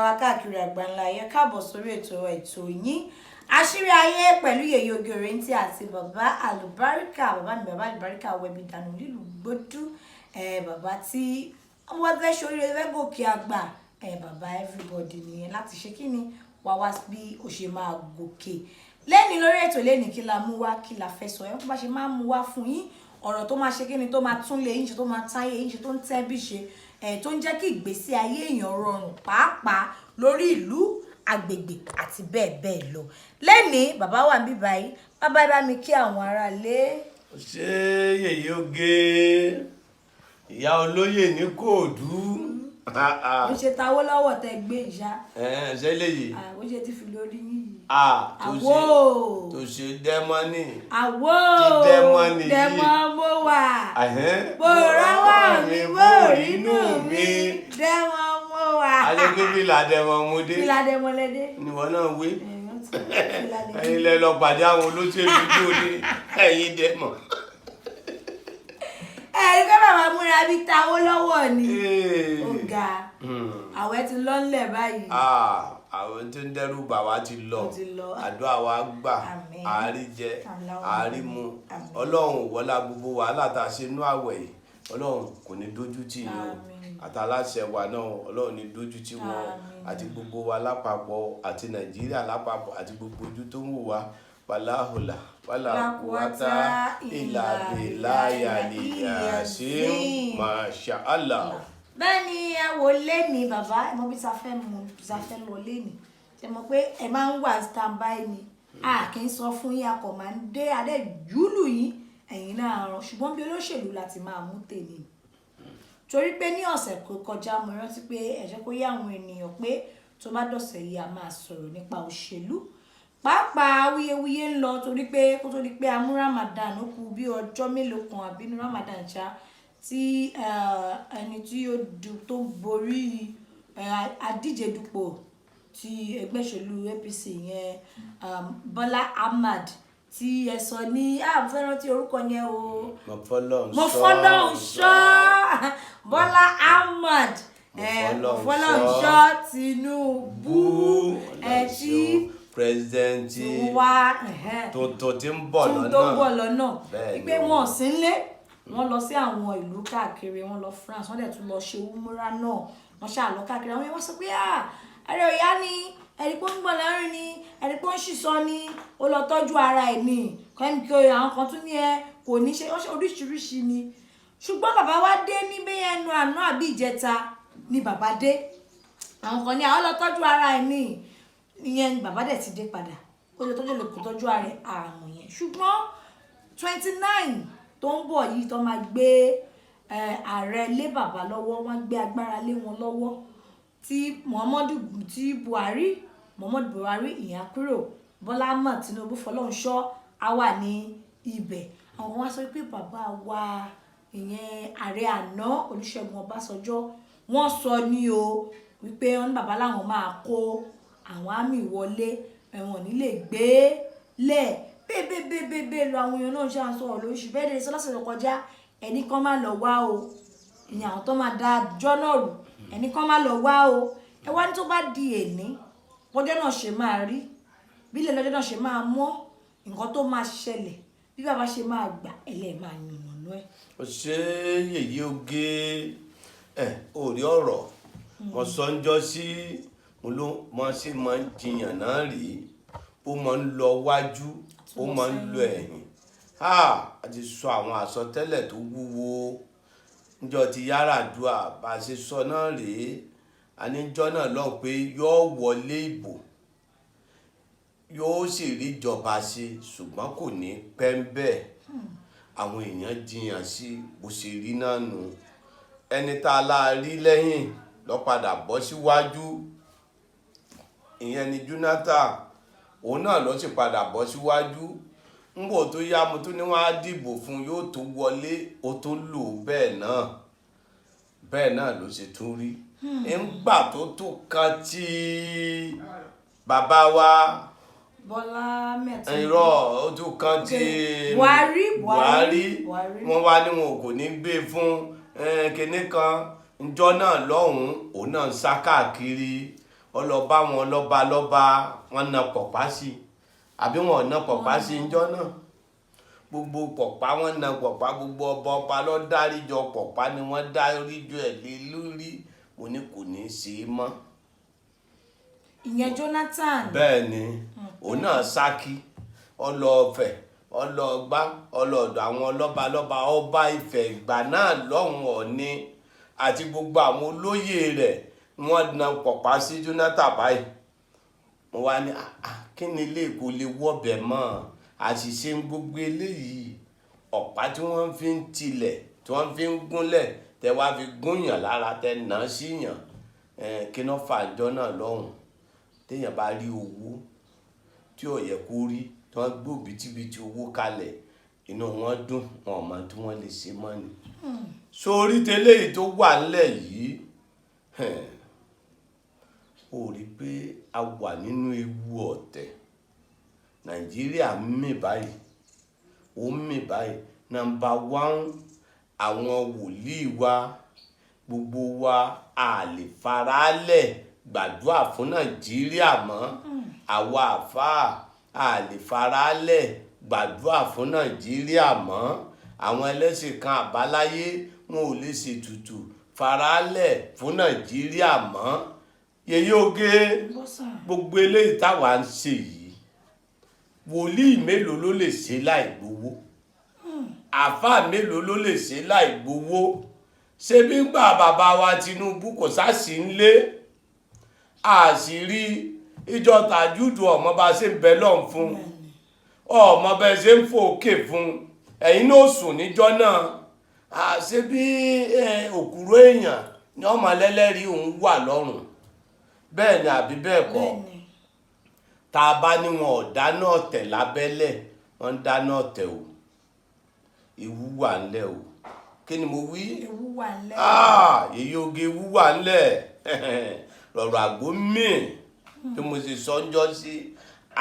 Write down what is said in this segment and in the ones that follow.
Olólùfẹ́ wa káàkiri àgbáńlá ayé, káàbọ̀ sórí ètò, ètò yín, Àṣírí Ayé, pẹ̀lú Yèyé Oge Òrèǹtì àti Bàbá Àlùbáríkà. Bàbá mi, Bàbá Àlùbáríkà wẹ̀bi dànù nílùú gbódú ẹ, bàbá tí wọ́n bá fẹ́ ṣoríire, fẹ́ gòkè àgbà ẹ, bàbá everybody nìyẹn. Láti ṣe kí ni wá wá bí ó ṣe máa gòkè lẹ́ni lórí ètò lẹ́ni. Kí la mú wá? Kí la fẹ́ sọ? Ẹ bá ṣe máa mú wá fún yín, ọ̀rọ̀ tó máa ṣe kí ni, tó máa tún lé yín ṣe, tó máa táyé yín ṣe, tó ń tẹ́ bí ṣe ẹ̀, tó ń jẹ́ kí ìgbésí ayé èèyàn rọrùn, pàápàá lórí ìlú, agbègbè àti bẹ́ẹ̀ bẹ́ẹ̀ lọ. Lẹ́ni bàbá wà níbí báyìí. Bàbá, bá mi kí àwọn aráalé. Ṣé Yèyé Oge, ìyá olóyè ní kóòdù? Ó ṣe tawó lọ́wọ́ tẹ gbé ìṣá. Ẹ ṣe léyìí. Ó ṣe ti fi lórí yín yìí. Tó àwò ṣe tó ṣe dẹ́mọ́nì. Àwò. Ti dẹ́mọ́nì yìí. Dẹ́mọ́ mo wà, bó rọ́wọ́ mi, bó rínú mi, dẹ́mọ́ mo wà. Adékébílà dẹ́mọ́ mo dé. Fìlà dẹ́mọ́ lẹ́dẹ́. Níwọ náà wé. Ẹ̀yin lẹ lọ pàdé àwọn olóṣèlú tó ní ẹ̀yin dẹ́mọ́. Ẹ̀rí pé bàbá múra bí tawó lọ́wọ́ ni. Ó ga, àwẹ̀ ti lọ́nlẹ̀ báyìí. Àwọn tó ń dẹ́rù bà wá ti lọ. Ó ti lọ. Àdúrà wa gbà. Àmín. Àárí jẹ. Àmín. Àárí mu. Àmín. Ọlọ́run wọlá gbogbo wàhálà tá a ṣe inú àwẹ̀ yìí, Ọlọ́run kò ní dójú tì yín o. Àmín. Àtàláṣẹ wa náà, Ọlọ́run ní dójú tì wọn. Àmín. Àti gbogbo wa lápapọ̀, àti Nàìjíríà lápapọ̀, àti gbogbo ojú tó ń wò wá, wàláhùlà wàlàkùwátà ìlà bìláyà lìyà sí masha Allah. Bẹ́ẹ̀ ni. Ẹ wò lẹ́ni bàbá, ẹ mọ bí ta fẹ́ mú, bí ta fẹ́ lọ lẹ́ni. Ṣe mọ̀ pé ẹ máa ń wà stand by ni? A kì í sọ fún yín, a kò máa ń dé adé júlù yín, ẹ̀yin náà ràn. Ṣùgbọ́n bí olóṣèlú láti máa mú tèmi, torí pé ní ọ̀sẹ̀ tó kọjá, mo rántí pé ẹ jẹ́ kó yé àwọn ènìyàn pé tó bá dọ̀sẹ̀ yìí, a máa sọ̀rọ̀ nípa òṣèlú. Pàápàá awuyewuye ń lọ, torí pé kó tó di pé a mú Ramadan, ó kù bí ọjọ́ mélòó kan àbí inú Ramadan ṣá, tí ẹni tí ó du tó borí adíje dupò ti ẹgbẹ́ òṣèlú APC yẹn, Bọ́lá Ahmad, tí ẹ sọ ní, ah, mo fẹ́ rántí orúkọ yẹn o. Mo fọlọ́run. Mo fọlọ́run ṣọ́ Bọ́lá Ahmad Mo mo fọlọ́run fọlọ́run ṣọ́ Tinubu ẹ tí president wá tuntun tí ń bọ̀ lọ́nà. Tó ń bọ̀ lọ́nà. Bẹ́ẹ̀ wípé ni. Wọn ò sí nílé, wọ́n lọ sí àwọn ìlú káàkiri, wọ́n lọ France, wọ́n dẹ̀ tún lọ ṣe umura náà, wọ́n ṣáà lọ káàkiri. Àwọn yẹn wọ́n sọ pé ah, ẹ̀rọ ìyá ni ẹ̀rí pé ó ń gbọ̀n lẹ́rìn ni, ẹ̀rí pé ó ń ṣìṣọ́ ni, ó lọ tọ́jú ara ẹ̀ ni kẹ́ni. Àwọn kan tún ní ẹ kò ní ṣe, wọ́n ṣe oríṣiríṣi ni. Ṣùgbọ́n bàbá wa dé ní bí ẹnu àná àbí ìjẹta ni bàbá dé. Àwọn kan ní àwọn lọ tọ́jú ara ẹ̀ ní ìyẹn ni. Bàbá dẹ̀ ti dé padà, ó lè tọ́jú, lè kó tọ́jú ara ẹ̀ àmọ̀ yẹn. Ṣùgbọ́n 29 tó ń bọ̀ yìí, tó máa gbé ààrẹ lé bàbá lọ́wọ́, wọ́n gbé agbára lé wọn lọ́wọ́, tí Muhammadu, tí Buhari, Muhammadu Buhari ìyẹn kúrò, Bọ́lá Ahmed Tinubu fọlọ́runṣọ́ á wà ní ibẹ̀. Àwọn kan wá sọ pé bàbá wa, ìyẹn ààrẹ àná Olúṣẹ́gun Ọbásanjọ́, wọ́n sọ ní o wípé wọ́n ní bàbá làwọn máa kó àwọn army wọlé, ẹ̀wọ̀n ní lè gbé lẹ̀ bẹ́ẹ̀ bẹ́ẹ̀ bẹ́ẹ̀ bẹ́ẹ̀ bẹ́ẹ̀ lọ. Àwọn èèyàn náà ṣe à ń sọ̀rọ̀ lóṣù bẹ́ẹ̀ dẹ̀ sọ lọ́sẹ̀ tó kọjá, ẹnì kan máa lọ wá o, ìyẹn àwọn tó máa da ọjọ́ náà rù, ẹnì kan máa lọ wá o. Ẹ wá ní tó bá di èní, bọ́jọ́ náà ṣe máa rí, bí ilẹ̀ lọ́jọ́ náà ṣe máa mọ́, nǹkan tó máa ṣẹlẹ̀, bí bàbá ṣe máa gbà, ẹlẹ́ẹ̀ máa yànnàná ẹ̀. Ó ṣe Yèyé Oge, ẹ ò rí ọ̀rọ̀ mo sọ ń jọ sí mo ló mọ sí máa ń jiyàn náà rí, ó máa ń lọ wájú, ó máa ń lọ ẹ̀yìn. A ti sọ àwọn àsọtẹ́lẹ̀ tó wúwo níjọ́ ti Yar'Adua. Bá a ṣe sọ náà rèé, àníjọ́ náà lọ́hùn pé yóò wọlé ìbò, yóò sì rí ìjọba ṣe, ṣùgbọ́n kò ní pẹ́ ń bẹ́ẹ̀. Àwọn èèyàn jiyàn sí bó ṣe rí náà nù. Ẹni tá a la rí lẹ́yìn ló padà bọ́ síwájú, ìyẹn ni Jonathan. Òun náà ló sì padà bọ́ síwájú. Ńgbò tó yá, mo tún ní wọ́n á dìbò fún, yóò tó wọlé, ó tó lò bẹ́ẹ̀ náà, bẹ́ẹ̀ náà ló ṣe tún rí. Ńgbà tó tó kan tí bàbá wa Bọ́lá Ahmed Tinubu. Irọ́, ó tún kan tí Buhari, Buhari. Buhari. Wọ́n wá ní wọn kò ní gbé fún kinní kan njọ́ náà lọ́hùn-ún, òun náà ń sá káàkiri. Ọlọ́ba wọn lọ́ba lọ́ba, wọn na pọ̀pá sí i, àbí wọn ò na pọ̀pá sí i ńjọ́ náà? Gbogbo pọ̀pá, wọn na pọ̀pá, gbogbo ọba ọba lọ dáríjọ pọ̀pá ni wọ́n dáríjọ ẹ̀ lé lórí. Mo ní kò ní í ṣe é mọ́. Ìyẹn Jonathan. Bẹ́ẹ̀ ni, òun náà sákì ọlọ́ọ̀fẹ́, ọlọ́ọ̀gbá, ọlọ́ọ̀dọ̀ àwọn ọlọ́ba lọ́ba, ọba Ifẹ̀ ìgbà náà lọ́hùn, Ọ̀ọ̀ni àti gbogbo àwọn olóyè rẹ̀, wọ́n na pọ̀pá sí Jonathan báyìí. Mo wá ní, "Ah, ah, kí ni ilé kò lè wọ́bẹ̀ mọ́? Àṣìṣe ń gbogbo eléyìí." Ọ̀pá tí wọ́n fi ń tilẹ̀, tí wọ́n fi ń gúnlẹ̀, tẹ wá fi gúnyàn lára, tẹ nà á síyàn. Kí náà fàájọ́ náà lọ́hùn, téèyàn bá rí owó tí ò yẹ kó rí, tí wọ́n gbé òbítíbitì owó kalẹ̀, inú wọn dùn, wọn ò mọ tí wọ́n lè ṣe mọ́ ni. Sórí tẹ́lẹ̀ yìí tó wà ńlẹ̀ yìí, ó rí i pé a wà nínú ewu ọ̀tẹ̀. Nàìjíríà ń mì báyìí, ó ń mì báyìí. Number one, àwọn wòlíì wa, gbogbo wa, a lè faralẹ̀ gbàdúrà fún Nàìjíríà mọ́. Àwa àfáà, a lè faralẹ̀ gbàdúrà fún Nàìjíríà mọ́. Àwọn ẹlẹ́sìn kan àbáláyé, wọn ò lè ṣètùtù faralẹ̀ fún Nàìjíríà mọ́. Yèyé oge, Bọ́sàn. gbogbo eléyìí táwa ń ṣe yìí, wòlíì mélòó ló lè ṣe láì gbowó? Àáfàá mélòó ló lè ṣe láì gbowó? Ṣé bí gbà bàbá wa Tinubu kò sáàsì ń lé àṣírí ìjọ tàjúdù, ọmọ bá ṣe ń bẹ lọ́n fún ọmọ bẹ́ẹ̀ ṣe ń fò òkè fún, ẹ̀yin náà sùn níjọ́ náà. Àṣé bí òkúrò èèyàn ní ọmọ lẹ́lẹ́rìí òun wà lọ́rùn? Bẹ́ẹ̀ ni àbí bẹ́ẹ̀ kọ́? Bẹ́ẹ̀ni. Tá a bá ní wọn ò dáná ọ̀tẹ̀ lábẹ́lẹ̀, wọ́n ń dáná ọ̀tẹ̀ o. Ewu wà ńlẹ̀ o. Kí ni mo wí? Ewu wà ńlẹ̀. Ah, èyí oge, ewu wà ńlẹ̀. Lọ̀rọ̀ àgbo míì bí mo ṣe sọ ń jọ sí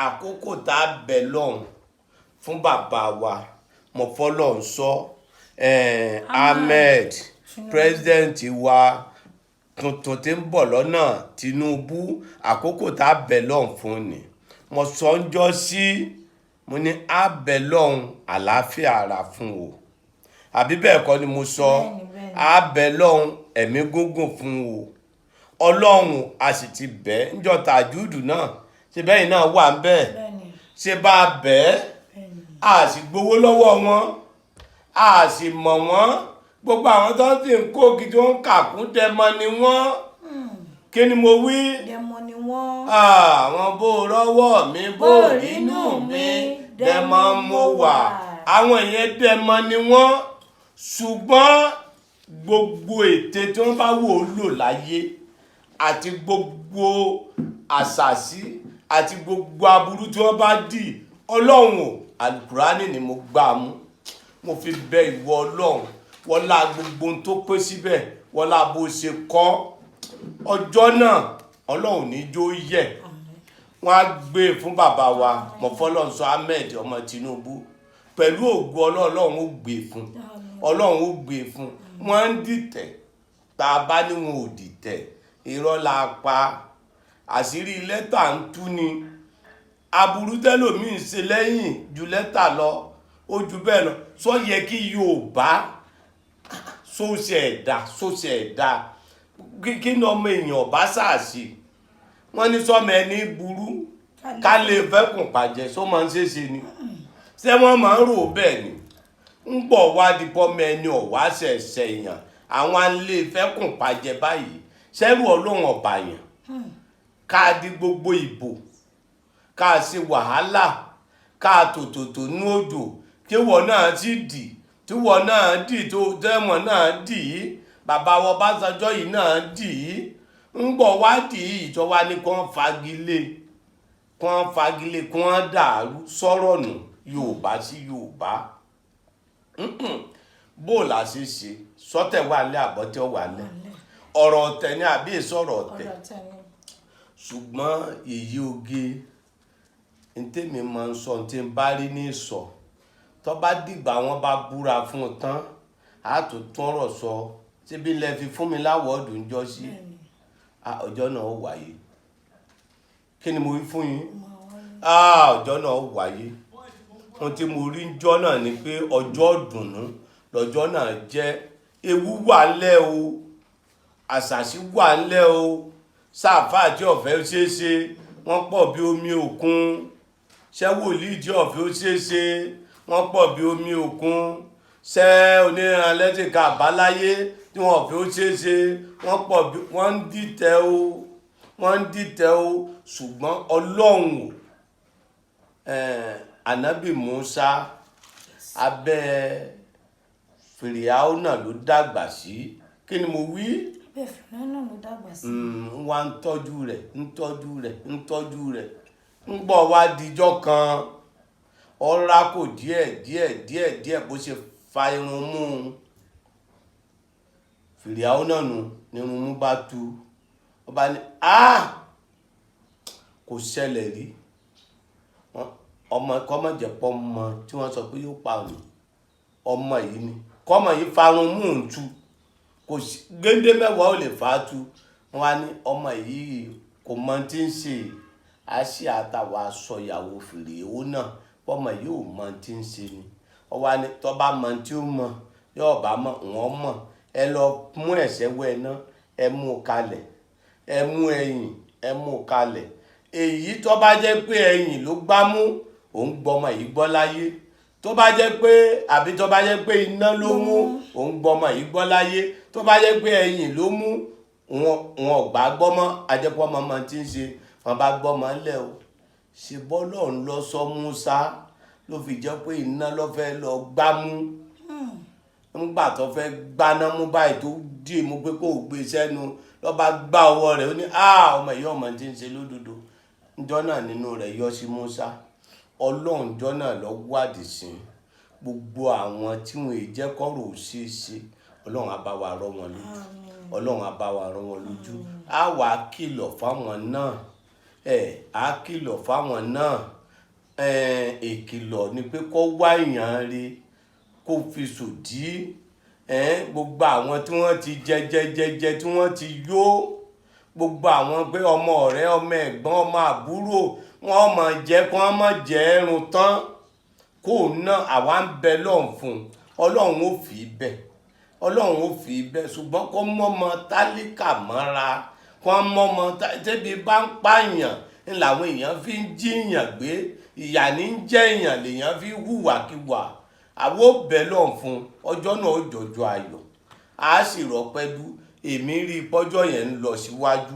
àkókò tá a bẹ̀ lọ́hùn fún bàbá wa, mo fọlọ́ ń sọ, Ahmed, president wa tuntun tí ń bọ̀ lọ́nà, Tinubu, àkókò tá a bẹ̀ lọ́hùn fún ni. Mo sọ ń jọ sí, mo ní a bẹ̀ lọ́hùn àlàáfíà ara fún o, àbí bẹ́ẹ̀ kọ́ ni mo sọ? Bẹ́ẹ̀ni, bẹ́ẹ̀ni. A bẹ̀ lọ́hùn ẹ̀mí gígùn fún o. Ọlọ́run a sì ti bẹ̀ ńjọ́ tàjúdù náà, ṣe bẹ́yìn náà wà ń bẹ́ẹ̀? Bẹ́ẹ̀ni. Ṣe bá a bẹ̀ ẹ́? Bẹ́ẹ̀ni. A sì gbowó lọ́wọ́ wọn, a sì mọ̀ wọ́n. Gbogbo àwọn tó ń sì ń kó gidi, wọ́n ń kàkún, dẹmọ ni wọ́n. Kí ni mo wí? Dẹmọ ni wọ́n. Àwọn bó rọ́wọ́ mi, bó rínú mi, dẹmọ mo wà. Àwọn yẹn dẹmọ ni wọ́n, ṣùgbọ́n gbogbo ète tí wọ́n bá wò ó lò láyé àti gbogbo àṣàsí àti gbogbo aburú tí wọ́n bá dì, Ọlọ́run o, Alukurani ni mo gbà mú, mo fi bẹ ìwọ Ọlọ́run, wọlá gbogbo ohun tó pé síbẹ̀, wọlá bó ṣe kọ́ ọjọ́ náà, Ọlọ́run ní jó yẹ. Wọ́n á gbé e fún bàbá wa Mọ̀fọ́lọ́nsọ Ahmed ọmọ Tinubu. Pẹ̀lú ògo Ọlọ́run, ó gbé e fún, Ọlọ́run ó gbé e fún. Wọ́n ń dìtẹ̀, tá a bá ní wọn ò dìtẹ̀, irọ́ la pa. Àṣírí lẹ́tà ń tú ni. Aburú tẹ́lòmíì ń ṣe lẹ́yìn ju lẹ́tà lọ, ó ju bẹ́ẹ̀ lọ. Sọ yẹ kí Yorùbá sóṣe ẹ̀dá, sóṣe ẹ̀dá, kí ni ọmọ èèyàn bá ṣàṣì? Wọ́n ní sọmọ ẹni burú ká lè fẹ́kùn pàjẹ́, sọ máa ń ṣeéṣe ni? Ṣé wọ́n máa ń rò bẹ́ẹ̀ ni? Ń bọ̀ wá di bọ́mọ ẹni ọ̀wá ṣẹ̀ṣẹ̀ èèyàn, àwọn alẹ́ fẹ́kùn pàjẹ́ báyìí, ṣẹ́rù Ọlọ́run ọ̀bàyàn ká di gbogbo ìbò, ká ṣe wàhálà, ká tòtòtò ní òjò, kí wọ́n náà ti dì, tí wọ́n náà dì, tó tẹ́wọ̀n náà dì í, bàbá wọn Ọbásanjọ́ yìí náà dì í, ń bọ̀ wá dì í, ìjọba ní kí wọ́n fagilé, kí wọ́n fagilé, kí wọ́n dàrú sọ̀rọ̀ nù. Yorùbá sí Yorùbá, bó la ṣe ṣe sọ́tẹ̀ wà lẹ́, àbọ̀tẹ́ wà lẹ́, ọ̀rọ̀ ọ̀tẹ̀ ni àbí ìsọ̀rọ̀ ọ̀tẹ̀? Ọ̀rọ̀ ọ̀tẹ̀ ni. Ṣùgbọ́n èyí oge ntẹ́mi máa ń sọ, tí n bá rí ní sọ, tó bá dìgbà wọn bá búra fún un tán, á tún tún ọ̀rọ̀ sọ. Síbi lẹ fi fún mi l'award ń jọ sí. Bẹ́ẹ̀ni. Ọjọ́ náà ó wáyé. Kí ni mo wí fún yín? Ọjọ́ náà wáyé. Ohun tí mo rí njọ́ náà ni pé ọjọ́ ìdùnnú lọ́jọ́ náà jẹ́. Ewu wà ńlẹ̀ o, àṣàṣì wà ńlẹ̀ o, sáfà tí ọ̀fẹ́ ṣeé ṣe wọ́n pọ̀ bí omi òkun, ṣẹ́ wòlíì tí ọ̀fẹ́ ó ṣeé ṣe wọ́n pọ̀ bí omi òkun, ṣẹ́ oníranlẹ́tìkà àbáláyé tí wọ́n ọ̀fẹ́ ó ṣeé ṣe wọ́n pọ̀ bí wọ́n ń dìtẹ̀ o, wọ́n ń dìtẹ̀ o. Ṣùgbọ́n Ọlọ́run o, Ànábì Musa abẹ́ Fìrìhàúnà ló dàgbà sí. Kí ni mo wí? Bẹ́ẹ̀, Fìrìhàúnà ló dàgbà sí. Ń wá ń tọ́jú rẹ̀, ń tọ́jú rẹ̀, ń tọ́jú rẹ̀. Ń gbọ́ wá dijọ́ kan, ọ̀rá kò díẹ̀ díẹ̀ díẹ̀ díẹ̀ bó ṣe fa irun mú un Fìrìhàúnà nù ní irun mú bá tu. Ó bá ní kò ṣẹlẹ̀ rí. Ọmọ kọ́mọ̀jẹ̀pọ̀ mọ tí wọ́n sọ pé yóò pa òun, ọmọ yìí ni kọ́mọ yìí farun mú un tu, kò sí géńdé mẹ́wàá ò lè fà á tu. Wọ́n á ní ọmọ yìí kò mọ tí ń ṣe. Á sì àtàwọn aṣọ ìyàwó Fìrìhàúnà ọmọ yìí ò mọ tí ń ṣe ni. Wọ́n wá ní tọ́ bá mọ tí ó mọ, yóò bá mọ wọ́n mọ̀. Ẹ lọ mú ẹ̀sẹ̀ wẹ̀ ná, ẹ mú kalẹ̀, ẹ mú ẹyìn, ẹ mú kalẹ̀. Èyí tó bá jẹ́ pé ẹyìn ló gbá mú, òun gbọ́mọ yìí gbọ́ láyé. Tó bá jẹ́ pé àbí tó bá jẹ́ pé iná ló mú, òun gbọ́mọ yìí gbọ́ láyé. Tó bá jẹ́ pé ẹyìn ló mú, wọn ò gbà gbọ́mọ. Ajẹ́pọ̀ ọmọ ọmọ tí ń ṣe wọn bá gbọ́mọ ńlẹ̀ o. Ṣe bọ́lọ̀ ń lọ sọ Musa ló fi jẹ́ pé iná ló fẹ́ lọ gbá mú. Ńgbà tó fẹ́ gbaná mú báyìí tó dì mú pé kó gbé sẹ́nu, ló bá gbá ọwọ́ rẹ̀, ó ní ọmọ yìí ọmọ tí ń ṣe lódodo. Ńjọ́ náà nínú rẹ̀ yọ sí Musa. Ọlọ́run jọ́ náà lọ wádìí sí gbogbo àwọn tí wọn ì jẹ́ kọ́rọ̀ ò ṣeé ṣe. Ọlọ́run á bá wa rọ́ wọn lójú, Ọlọ́run á bá wa rọ́ wọn lójú. Á wà á kìlọ̀ fáwọn náà, á kìlọ̀ fáwọn náà. Ìkìlọ̀ ni pé kó wá èèyàn rí kó fi sòdí. Gbogbo àwọn tí wọ́n ti jẹ jẹ jẹ jẹ tí wọ́n ti yó, gbogbo àwọn pé ọmọ ọ̀rẹ́, ọmọ ẹ̀gbọ́n, ọmọ àbúrò, wọ́n mọ̀ jẹ́ kí wọ́n mọ̀ jẹ́ ẹrun tán. Kó ná àwa ń bẹ lọ́hùn fún un, Ọlọ́run ó fi bẹ̀, Ọlọ́run ó fi bẹ̀. Ṣùgbọ́n kó mọ́mọ tálíkà mọ́ra, kó mọ́mọ tẹ́bi bá ń pààyàn ń làwọn èèyàn fi ń jíyàn gbé, ìyà ní ń jẹ́ èèyàn lèèyàn fi hùwàkiwà. Àwọn ò bẹ lọ́hùn fún un, ọjọ́ náà ó jọjọ ayọ̀, a sì rọpẹ́ dú. Èmi rí i pọ́jọ́ yẹn ń lọ síwájú,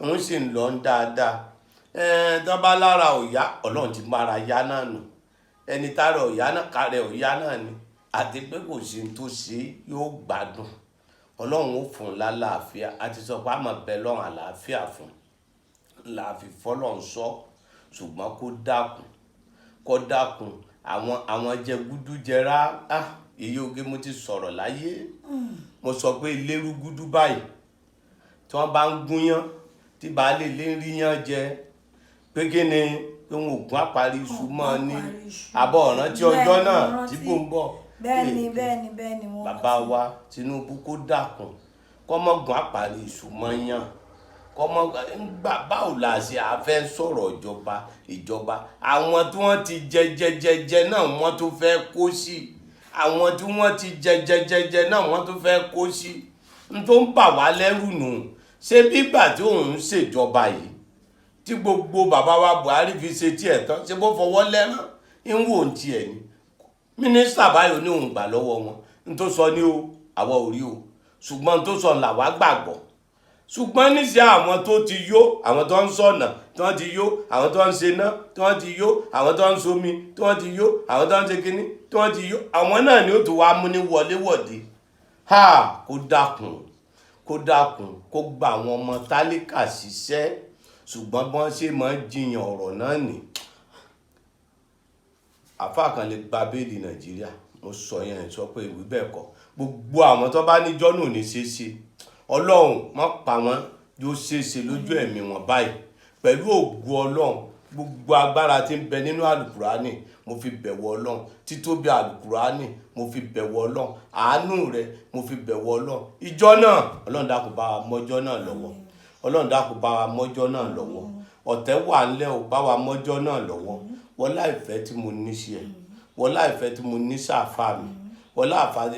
ń sì ń lọ dáadáa. Tán bá lára ò yá, Ọlọ́run ti mára yá náà nù. Ẹni tára ò yá náà, kárẹ̀ ò yá náà ni. Àti pé kò sí tó ṣe yóò gbádùn. Ọlọ́run ó fún un lálàáfíà. A ti sọ pé a máa bẹ lọ́run àlàáfíà fún un, là fi fọ́lọ́run sọ. Ṣùgbọ́n kó dákun, kó dákun. Àwọn jẹgúdújẹrá, èyí oge mo ti sọ̀rọ̀ láyé. Mo sọ pé lérúgúdú báyìí tí wọ́n bá ń gúnyán, tí baálé ilé ń ríyán jẹ, pé kí ni pé wọn ò gún àparí iṣu mọ́ ní àbọ̀ ọ̀ràn tí ọjọ́ náà tí kò ń bọ̀. Bẹ́ẹ̀ni, bẹ́ẹ̀ni, bẹ́ẹ̀ni, mo bàbá wa Tinubu kó dákun, kó mọ́ gún àparí iṣu mọ́ yán, kó mọ́ gbà. Báwo la ṣe a fẹ́ sọ̀rọ̀ ìjọba? Ìjọba àwọn tí wọ́n ti jẹ jẹ jẹ jẹ náà wọ́n tún fẹ́ kó sí. Àwọn tí wọ́n ti jẹ jẹ jẹ jẹ náà wọ́n tún fẹ́ kó sí. N tó ń bà wá lẹ́rù nù. Ṣé bígbà tí òun ń ṣèjọba yìí tí gbogbo bàbá wa Buhari fi ṣe tiẹ̀ tán, ṣé bó fọwọ́ lẹ́rán ń wò ń tiẹ̀ ni? Mínísítà báyìí ní òun gbà lọ́wọ́ wọn. N tó sọ ní o, àwa ò rí o, ṣùgbọ́n n tó sọ làwa gbàgbọ́. Ṣùgbọ́n níṣẹ́ àwọn tó ti yó, àwọn tó ń sọ̀nà tí wọ́n ti yó, àwọn tó ń ṣe iná tí wọ́n ti yó, àwọn tó ń somi tí wọ́n ti yó, àwọn tó ń ṣe kínní tí wọ́n ti yó, àwọn náà ni ó tún wá mú ní wọléwọ̀de. Ha, kó dákun, kó dákun, kó gba àwọn ọmọ tálíkà ṣiṣẹ́. Ṣùgbọ́n bí wọ́n ṣe máa ń jiyàn ọ̀rọ̀ náà nì, àfáà kan lè gba béèlì Nàìjíríà. Mo sọ yẹn, sọ pé ìwé bẹ́ẹ̀ kọ́. Gbogbo àwọn tó bá níjọ́ náà ní ṣeé ṣe, Ọlọ́run má pa wọ́n, yóò ṣeé ṣe lójú ẹ̀mí wọn báyìí pẹ̀lú ògo Ọlọ́run. Gbogbo agbára tí ń bẹ nínú àlùkùránì, mo fi bẹ̀wọ̀ Ọlọ́run. Títóbi àlùkùránì, mo fi bẹ̀wọ̀ Ọlọ́run. Àánú rẹ, mo fi bẹ̀wọ̀ Ọlọ́run. Ìjọ náà, Ọlọ́run dákun bá wa mọ́jọ́ náà lọ́wọ́. Ọlọ́run dákun bá wa mọ́jọ́ náà lọ́wọ́. Ọ̀tẹ̀ wà ńlẹ̀ ò bá wa mọ́jọ́ náà lọ́wọ́. Wọlá ìfẹ́ tí mo ní sí ẹ, wọlá ìfẹ́ tí mo ní sáfà mi, wọlá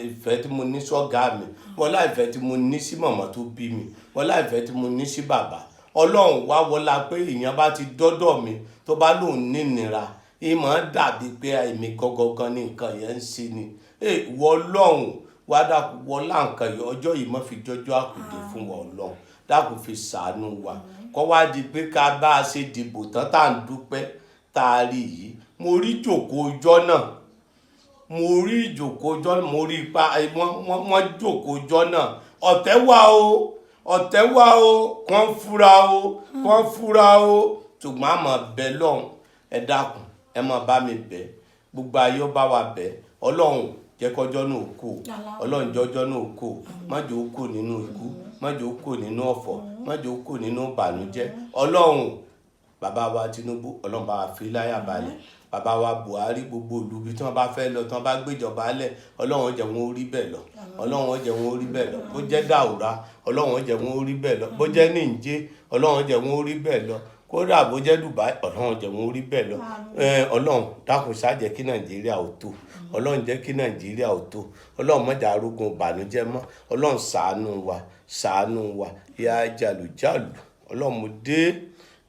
ìfẹ́ tí mo ní sọ́gá mi, wọlá ìfẹ́ tí mo ní sí màmá tó bí mi, wọlá ìfẹ́ tí mo ní sí bàbá. Ọlọ́run, wá wọlá pé èèyàn bá ti dọ́dọ̀ mi, tó bá lóun nínira, ìmọ̀ dàbí pé èmi gangan ní nǹkan yẹn ń ṣe ni. Ìwọ Ọlọ́run, wá dákun, wọlá nǹkan yìí, ọjọ́ yìí má fi jọjọ́ àkùdé fún wa. Ọlọ́run, dákun, fi ṣàánú wa, kọ́ wá di pé ká bá a ṣe dìbò tán, tá à ń dúpẹ́ tá a rí yìí. Mo rí jòkó ọjọ́ náà, mo rí ìjòkó ọjọ́, mo rí ipa wọ́n jòkó ọjọ́ náà. Ọ̀tẹ̀ wà o, ọ̀tẹ̀ wà o, kàn fúra o, kàn fúra o. Ṣùgbọ́n àmọ́ bẹ lọ́hùn, ẹ dákun, ẹ máa bá mi bẹ̀, gbogbo ayé ó bá wa bẹ̀. Ọlọ́run, jẹ́ kọjọ́ náà kú. Ọlọ́run, jọjọ́ náà kú. Má jẹ́ ó kú nínú ikú, má jẹ́ ó kú nínú ọ̀fọ̀, má jẹ́ ó kú nínú ìbànújẹ́. Ọlọ́run, bàbá wa Tinubu, Ọlọ́run, bá wa fi láyà balẹ̀. Bàbá wa Buhari, gbogbo ìlú ibi tí wọ́n bá fẹ́ lọ, tí wọ́n bá gbéjọba lẹ̀, Ọlọ́run ó jẹ́ wọn ó rí bẹ́ẹ̀ lọ. Ọlọ́run ó jẹ́ wọn ó rí bẹ́ẹ̀ lọ. Bó jẹ́ Dàúrà, Ọlọ́run ó jẹ́ wọn ó rí bẹ́ẹ̀ lọ. Bó jẹ́ Níjẹ̀, Ọlọ́run ó jẹ́ wọn ó rí bẹ́ẹ̀ lọ. Kódà bó jẹ́ Dubai, Ọlọ́run ó jẹ́ wọn ó rí bẹ́ẹ̀ lọ. Ọlọ́run, dákun, ṣáà jẹ́ kí Nàìjíríà ó tó. Ọlọ́run, jẹ́ kí Nàìjíríà ó tó. Ọlọ́run, má jẹ́ arógun ìbànújẹ́ mọ́. Ọlọ́run, ṣàánú wa, ṣàánú wa. Ya jàlùjàlù, Ọlọ́run, mo dé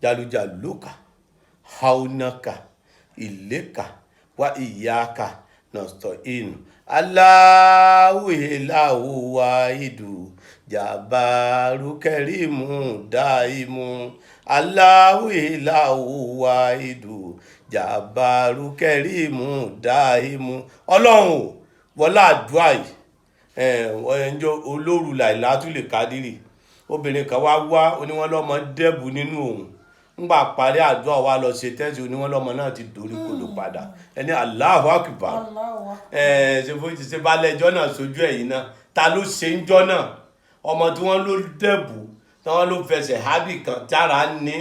jàlùjàlù lókà haunaka ìlékà wa ìyáka nasta'inu aláwìláwù wáìdù jàbáàrú kẹrìmù dáìmù aláwìláwù wáìdù jàbáàrú kẹrìmù dáìmù. Ọlọ́run, wọlá àdúrà yìí, ẹnjọ olóru làìlátúlè kádìrì, obìnrin kan wá wá oníwọ́n lọ́mọ dẹ́bù nínú òun. Ńgbà parí àdúrà wa lọ ṣe tẹ́sí, oníwọ́n lọ́mọ náà ti dorí kodò padà. Ẹni Allahu Akbar. Ẹ ṣe fún ṣe balẹ̀ ẹjọ́ náà sójú ẹ̀yìn náà, ta ló ṣe ń jọ́ náà? Ọmọ tí wọ́n ló dẹ́bù, tí wọ́n ló fẹsẹ̀ hábì kan tára ní,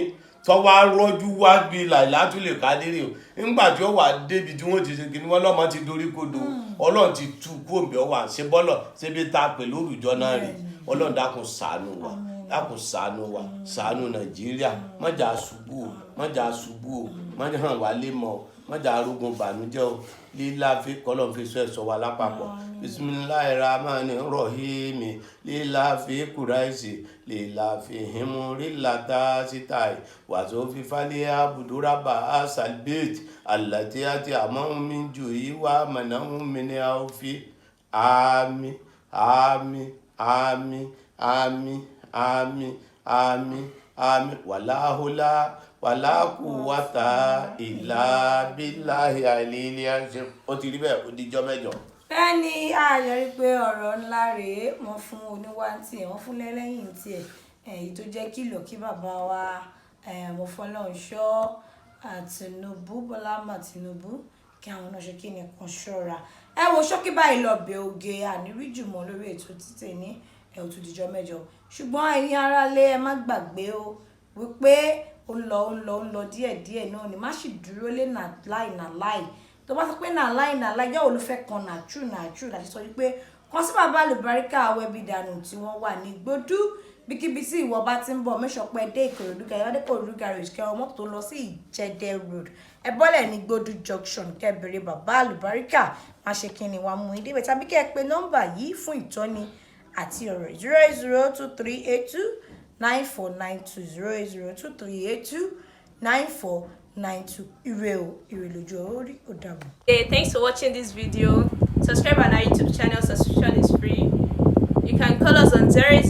tọ́wọ́ rọ́jú wá bí làìlátúlè kádìrì o. Ńgbà tí ó wà débi tí wọ́n ti ṣe kíni, wọ́n lọ́mọ ti dorí kodò. Ọlọ́run ti tú kú òǹbí ọwà ṣe bọ́lọ̀ ṣébi tá a pè lórúkọ náà rí. Ọlọ́run, dákun, ṣàánú wa, dákun, ṣàánú wa, ṣàánú Nàìjíríà. Má jà ṣubú o, má jà ṣubú o, má jà hàn wá lé mọ́ o, má jà arógun bànújẹ́ o. Lílá fi kọ́lọ́n fi sọ ẹ̀sọ́ wa lápapọ̀. Bisimilahi rahmani rahimi lílá fi kúráìsì lílá fi himu rílàtà sítáì wàtó fífálẹ̀ abuduraba asalbeit alàtí àti àmọ́hún jù yíwá mọ̀nàhún mi ní àwòfí. Àmín, àmín, àmín, àmín, àmín, àmín, àmín. Wàláhùlá wàlákùwàtà ìlà bíláhì àìlèlè àṣẹ. Ó ti rí bẹ́ẹ̀, ó dijọ́ mẹ́jọ. Bẹ́ẹ̀ ni, a yọrí pé ọ̀rọ̀ ńlá rèé. Wọ́n fún oníwà tiẹ̀, wọ́n fún lẹ́lẹ́yìn tiẹ̀, èyí tó jẹ́ kìlọ̀ kí bàbá wa Mọ́fọ́lọ́runṣọ́ Tinubu, Bọ́lá Ahmed Tinubu, kí àwọn náà ṣe kí ni kan ṣọ́ra. Ẹ wo ṣókí báyìí lọ bẹ̀ oge àníríjùmọ̀ lórí ètò títẹ̀ ní ẹ̀ ò tún dijọ́ mẹ́jọ. Ṣùgbọ́n ẹ̀yin aráalé, ẹ má gbàgbé o wípé ó ń lọ, ó ń lọ, ó ń lọ díẹ̀díẹ̀ náà ni. Má sì dúró lé nà láì nà láì. Tó bá sọ pé nà láì nà láì, yóò ló fẹ́ kan nà true nà true láti sọ wípé kàn sí bàbá àlùbáríkà Awẹ́bí Dànù tí wọ́n wà ní Gbódú. Bíkíbi tí ìwọ bá ti ń bọ̀, make sure pé dé Ìkòròdú garage. Dé Ìkòròdú garage, kẹ́ ọ mọ́tò tó lọ sí Ìjẹ̀dẹ̀ Road, ẹ bọ́lẹ̀ ní Gbódú junction, kẹ́ bèrè bàbá àlùbáríkà. Má ṣe kí ni wàá mú yín débẹ̀, tàbí kẹ́ ẹ pe nọ́mbà yìí fún ìtọ́ni àti ọ̀rọ̀: 08023829492, 08023829492. Ire o, ire lójú orí, ó dàbọ̀. Hey, thanks for watching this video. Subscribe on our YouTube channel, subscription is free. You can call us on 00